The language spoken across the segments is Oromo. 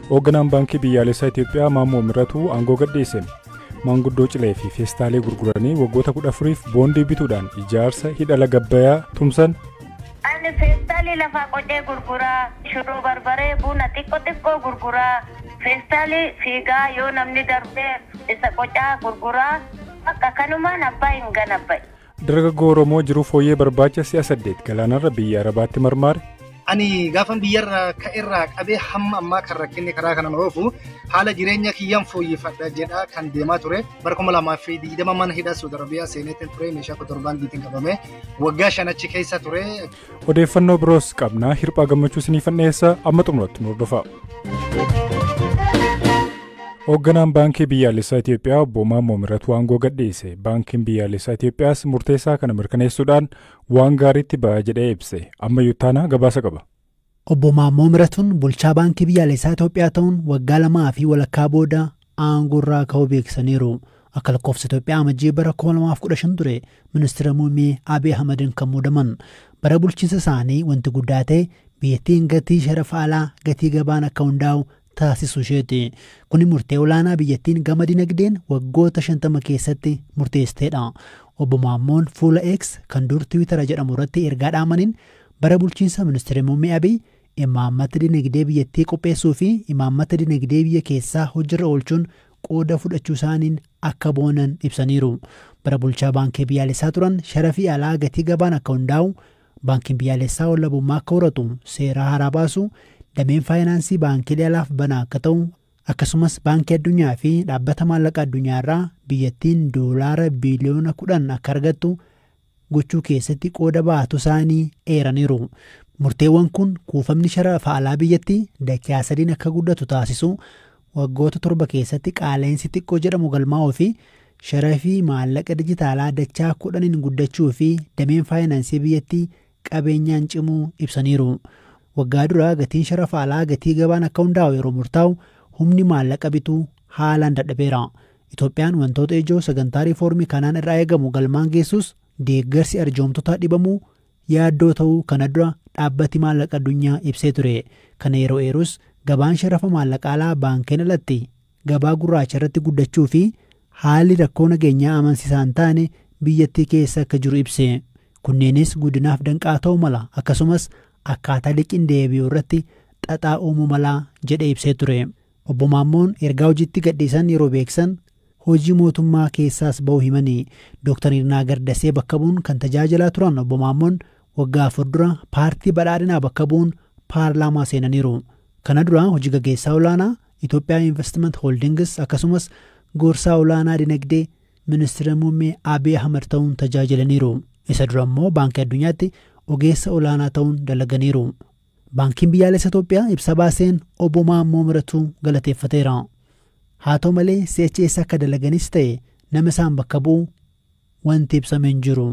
Hoogganaan Baankii Biyyaalessaa Itoophiyaa Maammoo Miratuu aangoo gadhiise. Maanguddoo cilee fi feestaalee gurguranii waggoota 14f boondii bituudhaan ijaarsa hidha laga Abbayyaa tumsan. Ani feestaalii lafaa qocee gurguraa, shiroo barbaree buna xiqqoo xiqqoo gurguraa, feestaalii fiigaa yoo namni darbee isa qocaa gurguraa akka kanumaan abbaa hin ganabba'i. Dargaggoo Oromoo jiruu fooyyee barbaacha si'a 8 galaanarra biyya Arabaatti marmaare. Ani gaafan biyyarraa ka'erraa qabee hamma ammaa kan rakkinni karaa kanan oofu haala jireenya kiyyaan fooyyeffadha jedhaa kan deemaa ture. Bara 2020 mana hidhaa Saudi Arabiyaa seeneetiin ture, meeshaa kontorbaandiitiin qabame waggaa 5 achi keessa ture. Odeeffannoo biroos qabnaa, hirphaa gammachuu isiniifan dhiyeessa, amma xumuratti nu hordofaa. Hoogganaan Baankii Biyyaalessaa Itoophiyaa Obbo Maammoo Miratuu aangoo gadhiise. Baankiin Biyyaalessaa Itoophiyaas murteessaa kana mirkaneessuudhaan waan gaariitti ba'a jedhee ibse. Ammayyuu Taanaa gabaasa qaba. Obbo Maammoo Miratuun bulchaa Baankii Biyyaalessaa Itoophiyaa ta'uun waggaa 2.5 booda aangoo irraa ka'uu beeksisaniiru. Akka lakkoofsa Itoophiyaa amajjii bara 2015 ture ministeera muummee Abiy Ahmediin kan muudaman. Bara bulchiinsa isaanii wanti guddaa ta'e biyyattiin gatii sharafa alaa gatii gabaan akka hundaa'u taasisuu isheeti. Kuni murtee olaanaa biyyattiin gama dinagdeen waggoota 50 keessatti murteessiteedha. Obbo Maammoon fuula X kan dur Tiwiitara jedhamu irratti ergaa dhaamaniin bara bulchiinsa ministeera muummee Abiy imaammata dinagdee biyyattii qopheessuu fi imaammata dinagdee biyya keessaa hojiirra oolchuun qooda fudhachuu isaaniin akka boonan ibsaniiru. Bara bulchaa baankii biyyaalessaa turan sharafii alaa gatii gabaan akka hundaa'u, baankiin biyyaalessaa walabummaa akka horatu seera haaraa baasu, dameen faayinaansii baankiilee alaaf banaa akka ta'u, akkasumas baankii addunyaa fi dhaabbata maallaqa addunyaa irraa biyyattiin doolaara biiliyoona 10 akka argattu gochuu keessatti qooda baatu isaanii eeraniiru. Murteewwan kun kuufamni sharafa alaa biyyattii dachaa sadiin akka guddatu taasisu, waggoota 7 keessatti qaala'insi xiqqoo jedhamu galmaa'uu fi sharafii maallaqa dijitaalaa dachaa 10 guddachuu fi dameen faayinaansii biyyattii qabeenyaan cimuu ibsaniiru. Waggaa duraa gatiin sharafa alaa gatii gabaan akka hundaa'u yeroo murtaa'u humni maallaqa bituu haalaan dadhabeera. Itoophiyaan wantoota ijoo sagantaa riifoormii kanaan irraa eegamu galmaan geessus deeggarsi arjoomtotaa dhibamuu yaaddoo ta'uu kana dura dhaabbati maallaqa addunyaa ibsee ture. Kana yeroo eerus gabaan sharafa maallaqa alaa baankiin alatti gabaa gurraacha irratti guddachuu fi haalli rakkoo nageenyaa amansiisaa hin taane biyyattii keessa akka jiru ibse. Kunneenis guddinaaf danqaa ta'uu mala, akkasumas akkaataa liqiin deebi'u irratti xaxaa uumuu malaa jedhee ibsee ture. Obbo Maammoon ergaa hojiitti gadhiisan yeroo beeksan hojii mootummaa keessaas ba'uu himanii. Dooktar Hirnaa Gardasee bakka bu'uun kan tajaajilaa turan Obbo Maammoon waggaa 4 dura paartii badhaadhinaa bakka bu'uun paarlaamaa seenaniiru. Kana dura hojii gaggeessaa olaanaa Itoophiyaa Investment Holdings akkasumas gorsaa olaanaa dinagdee ministeera muummee Abiy Ahmed ta'uun tajaajilaniiru. Isa dura immoo baankii addunyaatti ogeessa olaanaa ta'uun dalaganiiru. Baankiin biyyaalessa Itoophiyaa ibsa baaseen Obbo Maammoo Miratuu galateeffateera. Haa ta'u malee si'achi eessa akka dalaganis ta'e nama isaan bakka bu'u wanti ibsame hin jiru.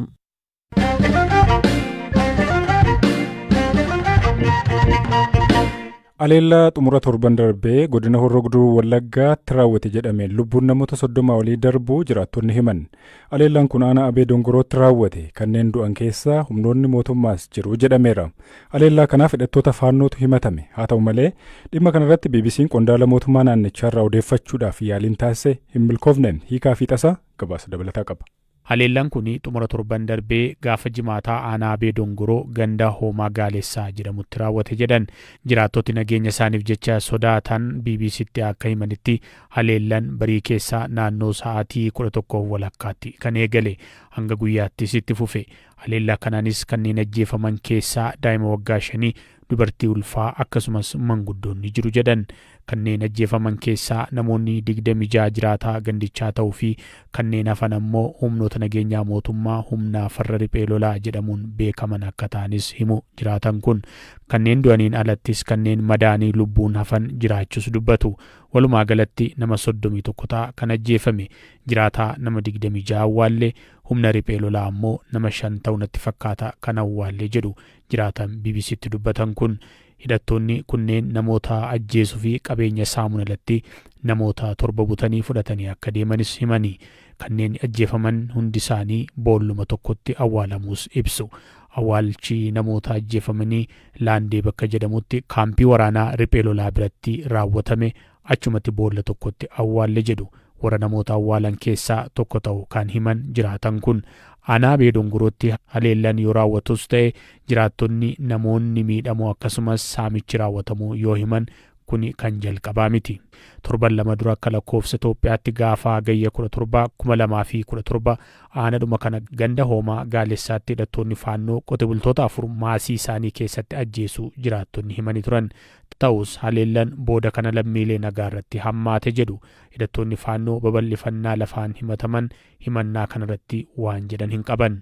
Aleellaa xumura torban darbee godina Horroo Guduruu Wallaggaatti raawwate jedhameen lubbuun namoota 30 olii darbuu jiraattonni himan. Aleellaan kun aanaa Abee Dongorootti raawwate, kanneen du'an keessaa humnoonni mootummaas jiru jedhameera. Aleellaa kanaaf hidhattoota faannootu himatame. Haa ta'u malee dhimma kanarratti BBC'n qondaala mootummaa naannichaarraa odeeffachuudhaaf yaaliin taasise hin milkoofne. Hiikaa fi tasaa gabaasa dabalataa qaba. Haleellaan kun xumura torban darbee gaafa jimaataa aanaa Abee Dongoroo ganda Hoomaa Gaalessaa jedhamutti raawwate jedhan jiraattoti nageenya isaaniif jecha sodaatan BBCtti akka himanitti haleellaan barii keessaa naannoo sa'aatii 11:30 kan eegale hanga guyyaattis itti fufe. Haleellaa kanaanis kanneen ajjeefaman keessaa daa'ima waggaa 5, dubartii ulfaa akkasumas manguddoonni jiru jedhan. Kanneen ajjeefaman keessaa namoonni 26 jiraataa gandichaa ta'uu fi kanneen hafan ammoo humnoota nageenyaa mootummaa humna farra riphee lolaa jedhamuun beekaman akka ta'anis himu jiraatan kun. Kanneen du'aniin alattis kanneen madaanii lubbuun hafan jiraachuus dubbatu. Walumaa galatti nama 31 ta'a kan ajjeefame, jiraataa nama 26 awwaallee, humna riphee lolaa ammoo nama 5 ta'u natti fakkaata kan awwaallee jedhu jiraatan BBCtti dubbatan kun. Hidhattoonni kunneen namoota ajjeesuu fi qabeenya saamuun alatti namoota 7 butanii fudhatanii akka deemanis himanii. Kanneen ajjeefaman hundi isaanii boolluma tokkotti awwaalamuus ibsu. Awwaalchi namoota ajjeefamanii Laandee bakka jedhamutti kaampii waraanaa riphee lolaa biratti raawwatame, achumatti boolla tokkotti awwaalle jedhu warra namoota awwaalan keessaa tokko ta'u kan himan jiraatan kun. Aanaa Abee Dongorootti haleellaan yoo raawwatus ta'e jiraattonni namoonni miidhamoo akkasumas saamichi raawwatamuu yoo himan kuni kan jalqabaa miti. Torban 2 dura akka lakkoofsa Itoophiyaatti gaafa Hagayya 17 2017 aanadhuma kana ganda Hoomaa Gaalessaatti hidhattoonni Faannoo qote bultoota 4 maasii isaanii keessatti ajjeesuu jiraattonni himanii turan. Ta'us haleellaan booda kana lammiilee nagaa irratti hammaate jedhu. Hidhattoonni Faannoo babal'ifannaa lafaan himataman himannaa kanarratti waan jedhan hin qaban.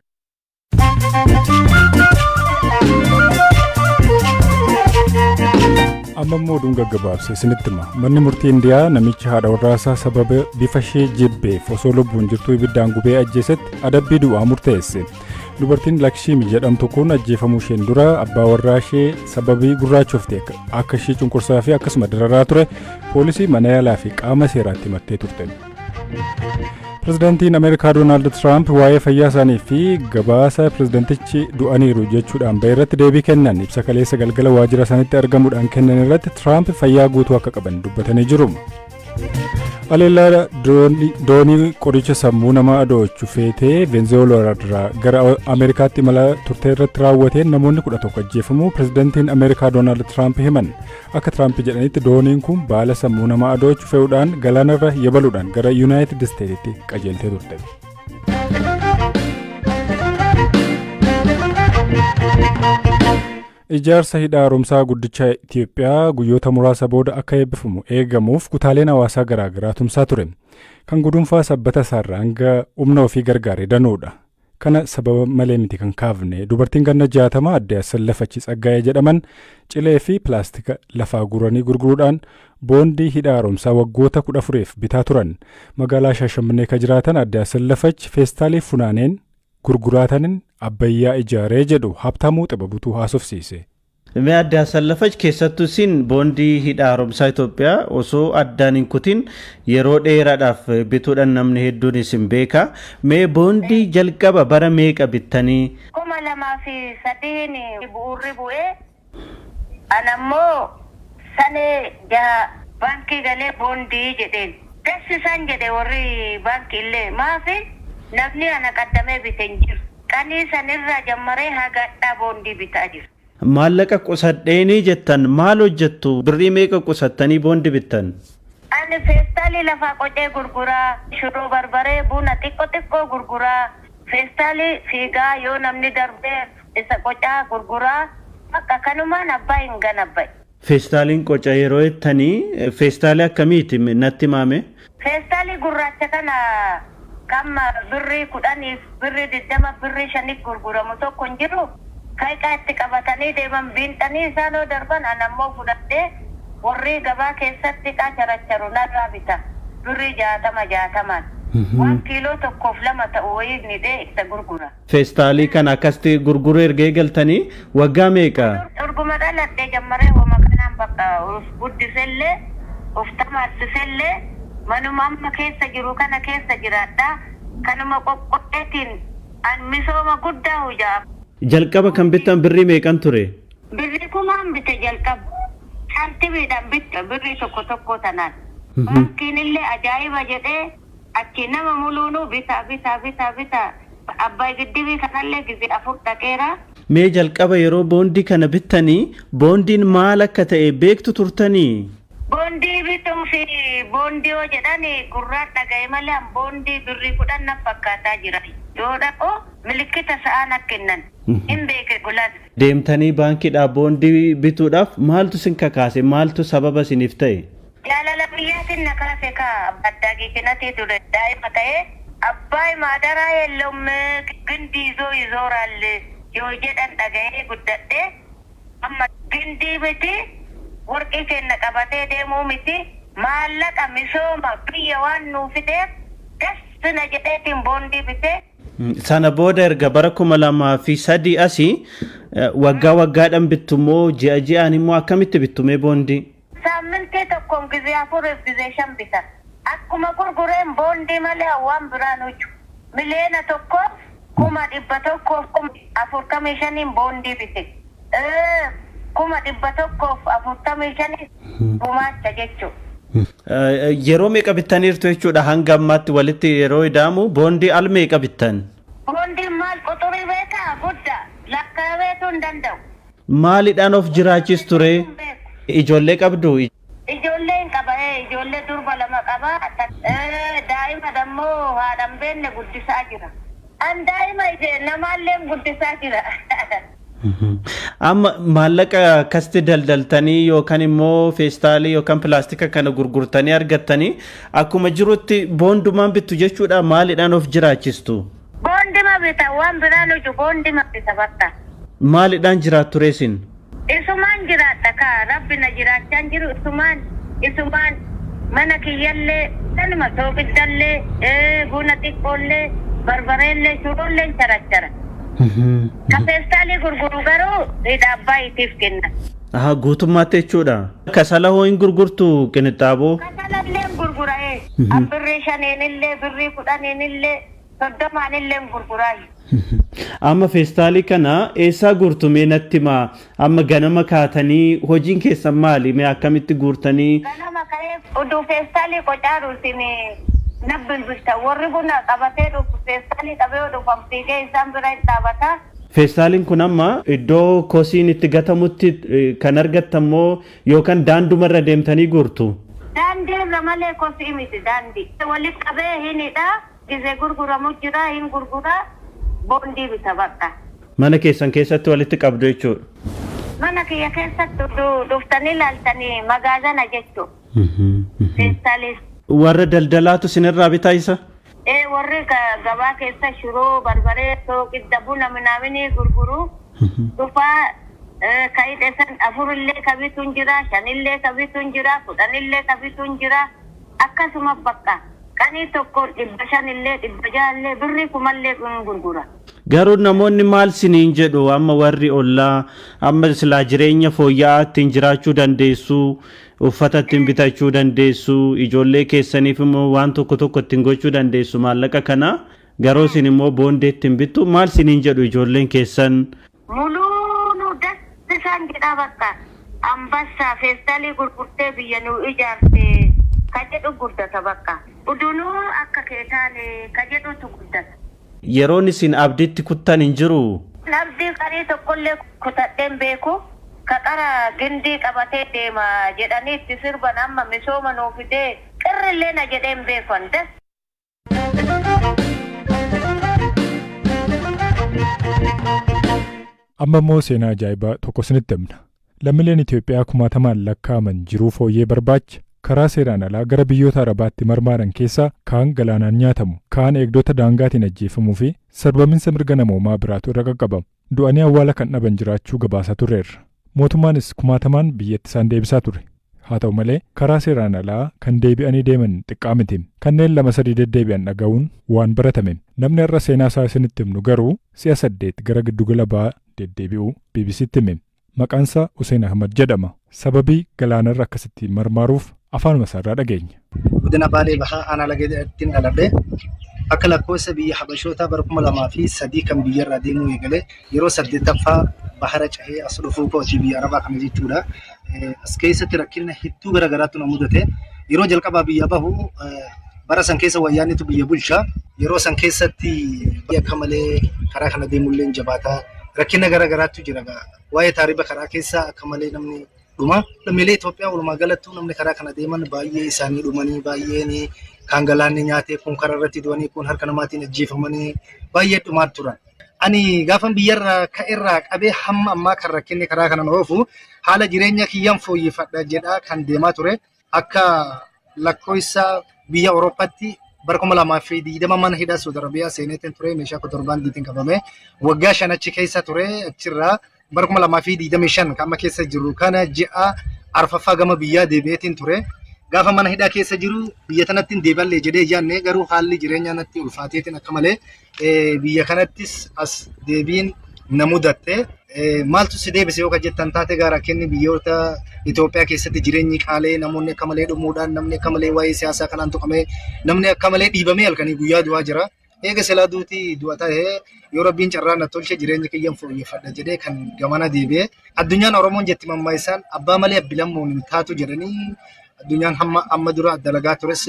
Amma immoo oduun gaggabaabsee isinitti hima. Manni murtii Indiyaa namicha haadha warraasaa sababa bifa ishee jibbeef osoo lubbuun jirtuu ibiddaan gubee ajjeesetti adabbii du'aa murteesse. Dubartiin Lakshiimi jedhamtu kun ajjeefamuu isheen dura abbaa warraa ishee sababii gurraachofte akka ishee cunqursaa fi akkasuma dararaa ture poolisii mana yaalaa fi qaama seeraatti himattee turte. Pirezidaantiin Ameerikaa Doonaald Tiraamp waa'ee fayyaa isaanii fi gabaasa pirezidaantichi du'aniiru jechuudhaan ba'e irratti deebii kennan. Ibsa kaleessa galgala waajjira isaaniitti argamuudhaan kennan irratti Tiraamp fayyaa guutuu akka qaban dubbatanii jiru. Haleellaa doonii qoricha sammuu namaa adoochu feetee Venezuelaa irraa gara Ameerikaatti imala turte irratti raawwateen namoonni 11 ajjeefamuu pirezidaantiin Ameerikaa Doonaald Tiraamp himan. Akka Tiraamp jedhanitti dooniin kun baala sammuu namaa adoochu fe'uudhaan galaanarra yabaluudhaan gara Yuunaayitid Isteetitti qajeeltee turte. Ijaarsa hidha haaromsaa guddicha Itoophiyaa guyyoota muraasa booda akka eebbifamu eegamuuf kutaaleen hawaasaa garaagaraa tumsaa ture. Kan gudunfaa sabbata isaarraa hanga humna ofii gargaare danuudha. Kana sababa malee miti kan kaafne. Dubartiin ganna 60 adde Assallafachi Tsaggaayee jedhaman cilee fi pilaastika lafaa guuranii gurguruudhaan boondii hidha haaromsaa waggoota 14f bitaa turan. Magaalaa Shaashamannee kan jiraatan adde Assallafachi feestaalii funaaneen gurguraataniin Abbayyaa ijaaree jedhu Habtaamuu Xibabuutu haasofsiise. Mee adde Asallafach, keessattuu isin boondii hidha haaromsaa Itoophiyaa osoo addaan hin kutin yeroo dheeraadhaaf bituudhaan namni hedduun isin beeka. Mee boondii jalqaba bara meeqa bittanii? 2003n bu'uurri bu'ee, anammoo sanee jaha baankii galee boondii jedheen. Dassisan jedhe warri baankii illee, maafi namni ana qaddamee bite hin jiru. Qanii sanirraa jammaree haga boondii bitaa jiru. Maallaqa qusadheenii jettan, maal hojjettu? Birrii meeqa qusattanii boondii bittan? Ani feestaalii lafaa qocee gurguraa, shiroo barbaree buna xiqqoo xiqqoo gurguraa, feestaalii fiigaa yoo namni darbee isa qocaa gurguraa, bakka kanumaan abbaa hin ganabbaye. Feestaaliin qoca yeroo jettanii feestaalii akkamiiti natti himame? Feestaalii gurraacha kana kan birrii 10f, birrii 20, birrii 5f gurguramu tokko hin jiru. Kaiqaa itti qabatanii deeman biinxanii isaan yoo darban an ammoo fudhadhee warri gabaa keessatti qacaracharu narraa bita. Birrii 60 60n. Waan kiiloo 1 fi 2 ta'u wayii nidhee isa gurgura. Feestaalii kana akkasitti gurguruu erga eegaltanii waggaa meeqa? Urguma dhaladhee jammaree wama kanaan bakka of guddisellee of tamaarsisellee manuma amma keessa jiru kana keessa jiraadha. Kanuma qoqqoodheetiin an misooma guddaa hojaa. Jalqaba kan bittan birrii meeqan ture? Birrii kumaan bite jalqaba. Saantimiidhaan bitte birrii tokko tokko tanaan. Baankiin illee ajaa'iba jedhee achi nama muluunuu bitaa bitaa bitaa bitaa. Abbaay giddibii kanallee gizee 4 dhaqeera. Mee jalqaba yeroo boondii kana bittanii boondiin maal akka ta'e beektu turtanii? Boondii bituu fi boondii yoo jedhan gurraan dhaga'e malee an boondii birrii 10 na fakkaataa jira. Yoo dhaqu milikkita sa'aan akka kennan hin beeke gulan. Deemtanii baankiidhaa boondii bituudhaaf maaltu isin kakaase? Maaltu sababa isiniif ta'e? Jaalala biyyaatiin na kaase kaa addaa giikinatii ture daa'ima ta'ee አባይ ማደራ የለውም ግንድ ይዞ ይዞራል yoo jedhan dhaga'ee guddadhee amma gindii miti warqii keenya qabatee deemuu miti maallaqa misooma biyya waan nuu fideef gassina jedheetiin boondii bitee. Sana booda erga bara 2003 asii waggaa waggaadhaan bittumoo ji'a ji'aan immoo akkamitti bittumee boondii? Saammintii tokkoon gizee afuriif gizee shan bitan. Akkuma gurgureen boondii malee waan biraan hojju. Miliyoona tokkoof 145,000 boondii bite. 145,000 gumaacha jechuudha. Yeroo meeqa bittaniirtu jechuudha hanga ammaatti walitti yeroo ida'amu boondii al meeqa bittan? Boondiin maal quxurii beekaa guddaa lakkaa'ameetu hin danda'u. Maaliidhaan of jiraachis ture? Ijoollee qabdu? Ijoollee hin qaba, ijoollee durba 2 qaba. Daa'ima dammoo haadha hin beekne guddisaa jira. An daa'ima namaallee guddisaa jira. Amma maallaqa akkasitti daldaltanii yookaan immoo feestaalii yookaan pilaastika kana gurgurtanii argattanii akkuma jirutti boondumaan bittu jechuudha maaliidhaan of jiraachistu? Boondima bita, waan biraan hojii boondima bita bakka. Maaliidhaan jiraattu reesin? Isumaan jiraadha kaa, rabbi na jiraachaa jiru isumaan mana kiyyallee sanuma sooqiddallee buna xiqqoollee barbareellee shuroollee charachara. Ka feestaalii gurguru garuu hidha abbaa itiif kenna. Aha, guutummaatti jechuudha. Kasala hoo hin gurgurtu qinixaaboo? Kasalallee hin gurgura. Birrii 5illee birrii 10illee 30illee hin gurguraa. Amma feestaalii kana eessaa guurtu mee natti himaa? Amma ganama kaatanii hojiin keessan maali? Mee akkamitti guurtanii? Ganama ka'ee oduu feestaalii qocaaru isin na bilbilta. Warri buna qabatee dhufu feestaalii qabee dhufan fiigee isaan bira hin dhaabata. Feestaaliin kun amma iddoo kosiin itti gatamutti kan argattan moo yookaan daandumarra deemtanii guurtu? Daandii irra malee kosii miti daandii. Walitti qabee hinidha. Gizee gurguramu jira hin gurguraa. Boondii bita bakka. Mana keessan keessatti walitti qabdu jechuudha. Mana kiyya keessatti dhuftanii ilaaltanii magaazana jechuudha. Feestaalis. Warra daldalaatu isinirraa bitaa isa? Warri gabaa keessa shiroo, barbaree, soogidda, buna minaaminii gurguru dhufaa ka hidhe san 4illee ka bituun jira, 5illee ka bituun jira, 10illee ka bituun jira. Akkasuma bakka qanii tokko 500illee 600illee birrii 1000illee gurgura. Garuu namoonni maal siniin jedhu amma warri ollaa amma silaa jireenya fooyya'aa ittiin jiraachuu dandeessu, uffata ittiin bitachuu dandeessu, ijoollee keessaniif immoo waan tokko tokko ittiin gochuu dandeessu maallaqa kana garuu isin immoo boondee ittiin bittu maal siniin jedhu ijoolleen keessan? Muluunuu dasti isaan jedhaa bakka ambassaa feestaalii gurgurtee biyya nuu ijaarte ka jedhu guddata bakka. Udunuu akka kee taane ka jedhutu guddata. Yeroon isin abdiitti kuttan hin jiru? Abdii qarii tokkollee kutadheen beeku. Ka qara gindii qabatee deema jedhanii itti sirban amma misooma nuu fidee qirrillee na jedheen beekan. Amma immoo seenaa ajaa'ibaa tokko isinitti himna. Lammiileen Itoophiyaa kumaatamaan lakkaa'aman jiruu fooyyee barbaacha karaa seeraan alaa gara biyyoota Arabaatti marmaaran keessaa kaan galaanaan nyaatamu, kaan eegdota daangaatiin ajjeefamuu fi sarbaminsa mirga namoomaa biraatu irra qaqqabamu. Du'anii awwaala kan dhaban jiraachuu gabaasaa turreerra. Mootummaanis kumaatamaan biyyatti isaan deebisaa ture. Haa ta'u malee karaa seeraan alaa kan deebi'anii deeman xiqqaa miti. Kanneen 2-3 deddeebi'an dhaga'uun waan baratame. Namni har'a seenaa isaa isinitti himnu garuu si'a 8 gara giddugala ba'aa deddeebi'uu BBCtti hime. Maqaan isaa Hussein Ahmad jedhama. Sababii galaanarra akkasitti marmaaruuf afaanuma isaarraa dhageenya. Godina Baalee Bahaa aanaa Lageettiin dhaladhe. Akka lakkoofsa biyya Habashootaa bara 2003 kan biyyarraa deemuu eegale yeroo 8ffaa bahara cehee as dhufuu kooti biyya Arabaa kana jechuudha. As keessatti rakkina hedduu garaagaraatu na mudate. Yeroo jalqabaa biyya bahu bara san keessa wayyaannitu biyya bulcha. Yeroo san keessatti akka malee karaa kana deemullee hin jabaataa. Rakkina garaagaraatu jira. Waa'ee taariba karaa keessa akka malee namni dhuma. Lammiilee Itoophiyaa walumaa galattuu namni karaa kana deeman baay'ee isaanii dhumanii baay'een kaan galaanni nyaatee kun karaa irratti du'anii kun harka namaatiin ajjeefamanii baay'ee dhumaa turan. Ani gaafan biyyarraa ka'erraa qabee hamma ammaa kan rakkinni karaa kanan oofu haala jireenya kiyyaan fooyyeffadha jedhaa kan deemaa ture. Akka lakkoofsa biyya Awurooppaatti bara 2020 mana hidhaa Saudi Arabiyaa seeneetiin ture meeshaa kotorbaandiitiin qabame. Waggaa 5 achi keessa ture achirraa bara 2025 kan amma keessa jiru kana ji'a arfaffaa gama biyyaa deebi'eetiin ture. Gaafa mana hidhaa keessa jiru biyya tanatti hin deebi'allee jedhee yaadne garuu haalli jireenyaa natti ulfaateetiin akka malee biyya kanattis as deebiin na mudatte. Maaltu si deebise yoo jettan taate gara rakkinni biyyoota Itoophiyaa keessatti jireenyi qaalee namoonni akka malee dhumuudhaan namni akka malee waa'ee siyaasaa kanaan tuqamee namni akka malee dhiibamee halkanii guyyaa du'aa jira. Eega silaa duutii du'a ta'ee yoo rabbiin carraa na tolche jireenya kiyyan fooyyeffadha jedhee kan gamana deebi'ee addunyaan Oromoon jetti mammaayisaan abbaa malee abbilammuun hin taatu jedhanii addunyaan hamma amma dura dalagaa tures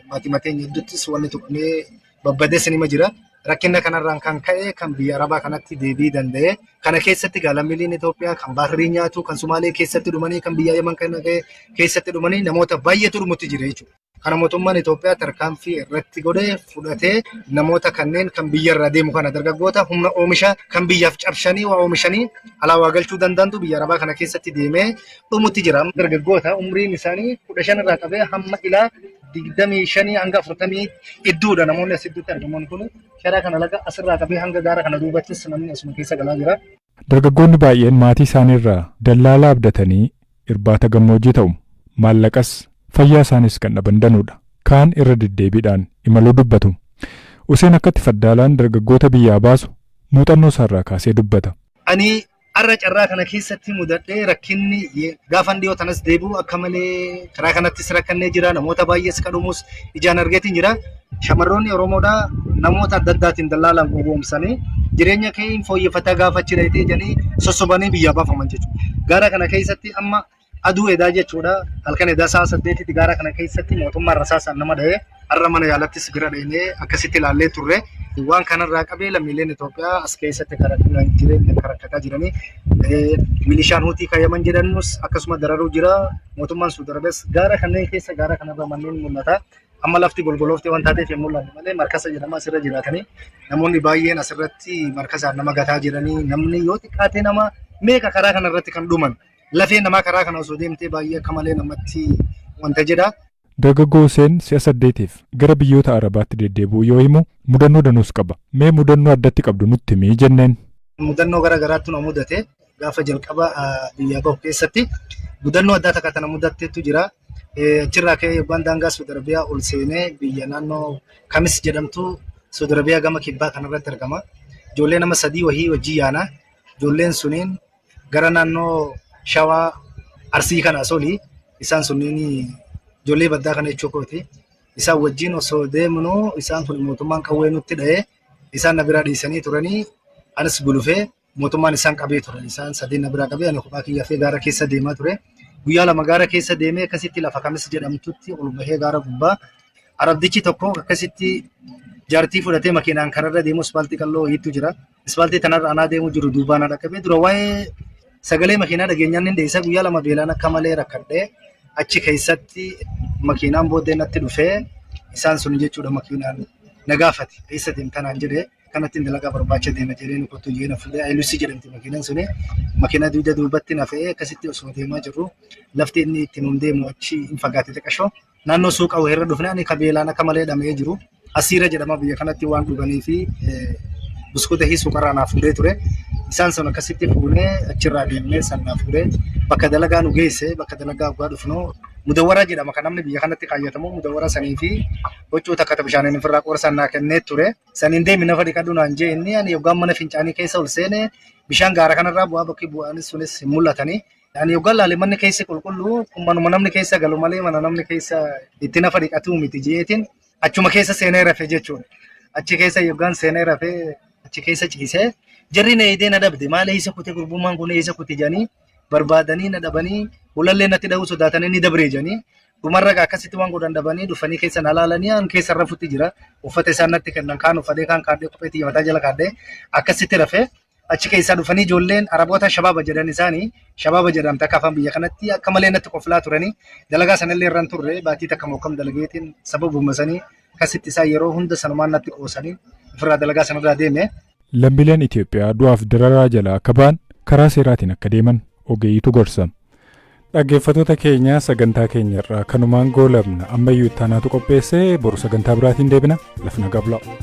maatii mateenya hedduuttis wanni tuqnee babbadees nima jira. Rakkina kanarraan kan ka'e kan biyya Arabaa kanatti deebii danda'e. Kana keessatti lammiileen Itoophiyaa kan Bahirii nyaatu, kan Sumaalee keessatti dhumanii, kan biyya Yaman kana keessatti dhumanii namoota baay'eetu dhumutti jira jechuudha. Kana mootummaan Itoophiyaa tarkaanfii irratti godhee fudhatee namoota kanneen kan biyyarraa deemu kana dargaggoota humna oomisha kan biyyaaf cabsanii waa oomishanii alaa waa galchuu danda'antu biyya Arabaa kana keessatti deemee dhumutti jira. Dargaggoota umriin isaanii 15 irraa qabee hamma ilaa 25 hanga 40 idduudha namoonni as idduutti argaman kun sharaa kana laga asirraa qabee hanga gaara kana duubattis namni asuma keessa galaa jira. Dargaggoonni baay'een maatii isaaniirraa dallaalaa abdatanii irbaata gammoojjii ta'u maallaqas fayyaa isaanis kan dhaban danuudha. Kaan irra deddeebiidhaan imaluu dubbatu. Useen akkatti faddaalaan dargaggoota biyyaa baasu muuxannoo isaarraa kaasee dubbata. Ani har'a carraa kana keessatti mudadhee rakkinni gaafan dhiyoo tanas deebi'u akka malee karaa kanattis rakkannee jira namoota baay'ees kadhumus ijaan argeetiin jira. Shamarroonni Oromoodhaa namoota adda addaatiin dallaalaan gowwoomsanii jireenya kee hin fooyyeffataa gaafa achi dhayitee jedhanii sossobanii biyyaa baafaman jechuudha. Gaara kana keessatti amma aduu edaa jechuudha. Halkan edaa sa'a 8tti gaara kana keessatti mootummaan rasaasaan nama dha'ee har'a mana yaalattis bira dheenee akkasitti ilaallee turre. Waan kanarraa qabee lammiileen Itoophiyaa as keessatti jireenya rakkataa jiranii milishaan hutii kayyaman jedhanus akkasuma dararuu jira. Mootummaan Suudi Arabiyaas gaara kanneen keessa gaara kanarra manneen mul'ata. Amma lafti golgolooftee waan taateef hin mul'anne malee markasa jedhama asirra jiraatanii namoonni baay'een asirratti markasaan nama gataa jiranii namni yoo xiqqaate nama meeqa karaa kanarratti kan dhuman. Lafee namaa karaa kana osoo deemtee baay'ee akka malee namatti wanta jedha. Dargaggoo Huseen si'a 8tiif gara biyyoota Arabaatti deddeebi'u yoo himu mudannoo danuus qaba. Mee mudannoo addatti qabdu nutti himi jenneen. Mudannoo gara garaatti nu mudate gaafa jalqaba biyya bahu keessatti mudannoo addaa takka tana mudatteetu jira. Achirraa ka'ee yookaan daangaa Suudi Arabiyaa ol seenee biyya naannoo Kamis jedhamtu Suudi Arabiyaa gama kibbaa kanarratti argama. Ijoollee nama 3 wahii wajjin yaana. Ijoolleen suniin gara naannoo Shawaa Arsii kana solii isaan sunniin ijoollee baddaa kana jechuu kooti. Isaan wajjin osoo deemnu isaan kun mootummaan qawwee nutti dha'ee isaan na biraa dhiisanii turanii anis gulufee mootummaan isaan qabee ture. Isaan 3 na biraa qabee ani kophaa kiyyaa fi gaara keessa deemaa ture. Guyyaa 2 gaara keessa deemee akkasitti lafa Kamis jedhamtutti ol bahee gaara gubbaa Arabdichi tokko akkasitti jaartii fudhatee makiinaan kararra deemu ispaaltii qalloo wayiitu jira. Ispaaltii tanarra anaa deemu jiru duubaan na dhaqqabee dura waa'ee sagalee makiinaa dhageenyaan hin deessa guyyaa 2 beelaan akka malee rakkadhee achi keessatti makiinaan booddee natti dhufee isaan sun jechuudha makiinaan na gaafate eessa deemtanaan jedhee kanatti dalagaa barbaacha deema jedhee nu kottu jee na fuudhee Ayilusii jedhamti makiinaan suni makiinaa dugda duubatti na fe'ee akkasitti osoo deemaa jirru lafti inni ittiin hin deemu achi hin fagaate xiqqashoo naannoo suuqa wayiirra dhufne ani kabeelaan akka malee dhamee jiru asiira jedhama biyya kanatti waan dhuganii fi buskuuta hii suuqarraa naa fuudhee ture. Isaan sun akkasitti fuunee achirraa deemnee san naa fuudhee bakka dalagaa nu geesse bakka dalagaa waggaa dhufnu mudawwara jedhama kan namni biyya kanatti kaayyatamu mudawwara sanii fi huccuu takka bishaaniin ofirraa qorsan naa kennee ture. Saniin deemi nafa dhiqadhu naan jee inni ani yoggaan mana fincaanii keessa ol seene bishaan gaara kanarraa bu'aa bakki bu'aanis sunis hin mul'atanii. Ani yoggaan laale manni keessa qulqulluu kun manuma namni keessa galu malee mana namni keessa itti nafa dhiqatu miti jeetiin achuma keessa seenee rafe jechuudha. Achi keessa yoggaan seenee rafee achi keessa ciisee jarri na eedee na dhabde maal eessa kute gurbummaan kun eessa kute jedhanii barbaadanii na dhabanii ulallee natti dha'uu sodaatanii ni dabree jedhanii dhumarra akkasitti waan godhan dhabanii dhufanii keessa na laalanii an keessa rafutti jira uffata isaan natti kennan kaan uffadhee kaan kaadhee kophee xiyya mataa jala kaadhee akkasitti rafee achi keessaa dhufanii ijoolleen Araboota shabaaba jedhan isaanii shabaaba jedhamte akka afaan biyya kanatti akka malee natti qoflaa turanii dalagaa sanallee irraan turre baatii takka mokkam dalageetiin sababuma sanii akkasitti isaan yeroo hunda sanumaan natti qoosanii ofirraa dalagaa sanarraa deeme. Lammiileen Itoophiyaa du'aaf dararaa jalaa akka ba'an karaa seeraatiin akka deeman ogeeyyiitu gorsa. Dhaggeeffattoota keenya sagantaa keenyarraa kanumaan goolabna ammayyuu ittaanaatu qopheessee boru sagantaa biraatiin deebina lafna gabla'u.